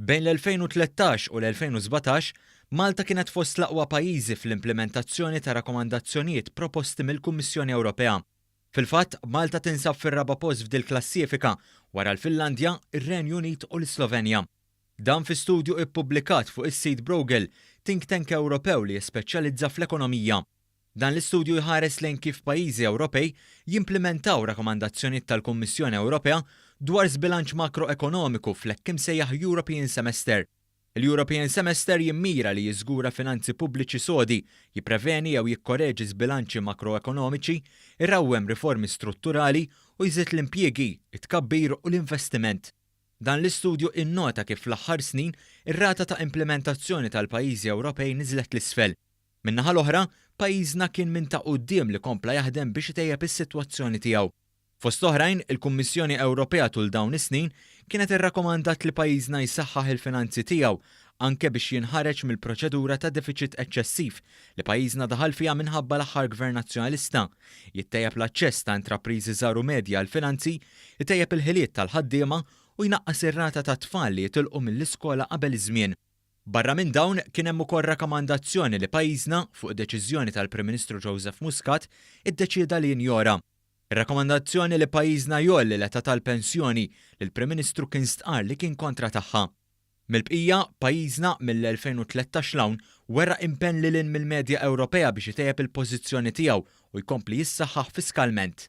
Bejn l-2013 u l-2017, Malta kienet fost l-aqwa pajjiżi fl-implimentazzjoni ta' rakkomandazzjonijiet proposti mill-Kummissjoni Ewropea. Fil-fatt, Malta tinsab fir-raba' post f'dil-klassifika wara l-Finlandja, ir-Renju Unit u l-Islovenja. Dan fi studju ippubblikat fuq is-sit Bruegel, think tank Ewropew li jispeċjalizza fl-ekonomija. Dan l-istudju jħares lejn kif pajjiżi Ewropej jimplimentaw rakkomandazzjonijiet tal-Kummissjoni Ewropea dwar żbilanċ makroekonomiku fl-hekk imsejjaħ European Semester. Il-European Semester jimmira li jiżgura finanzi pubbliċi sodi, jippreveni jew jikkoreġi żbilanċi makroekonomiċi, irawwem riformi strutturali u jżid l-impjiegi, it-tkabbir u l-investiment. Dan l-istudju innota kif fl-aħħar snin ir-rata ta' implimentazzjoni tal-pajjiżi Ewropej niżlet 'l isfel. Min-naħa l-oħra, pajjiżna kien minn ta' quddiem li kompla jaħdem biex itejjeb is-sitwazzjoni tiegħu. Fost oħrajn, il-Kummissjoni Ewropea tul dawn is-snin kienet irrakkomandat li pajjiżna jsaħħaħ il-finanzi tiegħu anke biex jinħareġ mill-proċedura ta' defiċit eċċessiv li pajjiżna daħal fiha minħabba l-aħħar Gvern Nazzjonalista, jittejjeb l-aċċess ta' intrapriżi żgħar u medji għall-finanzi, itejjeb il-ħiliet tal-ħaddiema u jnaqqas ir-rata ta' tfal li jitilqu mill-iskola qabel iż-żmien. Barra minn dawn, kien hemm ukoll rakkomandazzjoni li pajjiżna, fuq deċiżjoni tal-Prim Ministru Joseph Muscat, iddeċieda li jinjora. Ir-rakkomandazzjoni li pajjiżna jgħolli l-età tal-pensjoni li l-Prim Ministru kien stqarr li kien kontra tagħha. Mill-bqija, pajjiżna mill-2013 'l hawn wera impenn lil hinn mill-medja Ewropea biex itejjeb il-pożizzjoni tiegħu u jkompli jissaħħaħ fiskalment.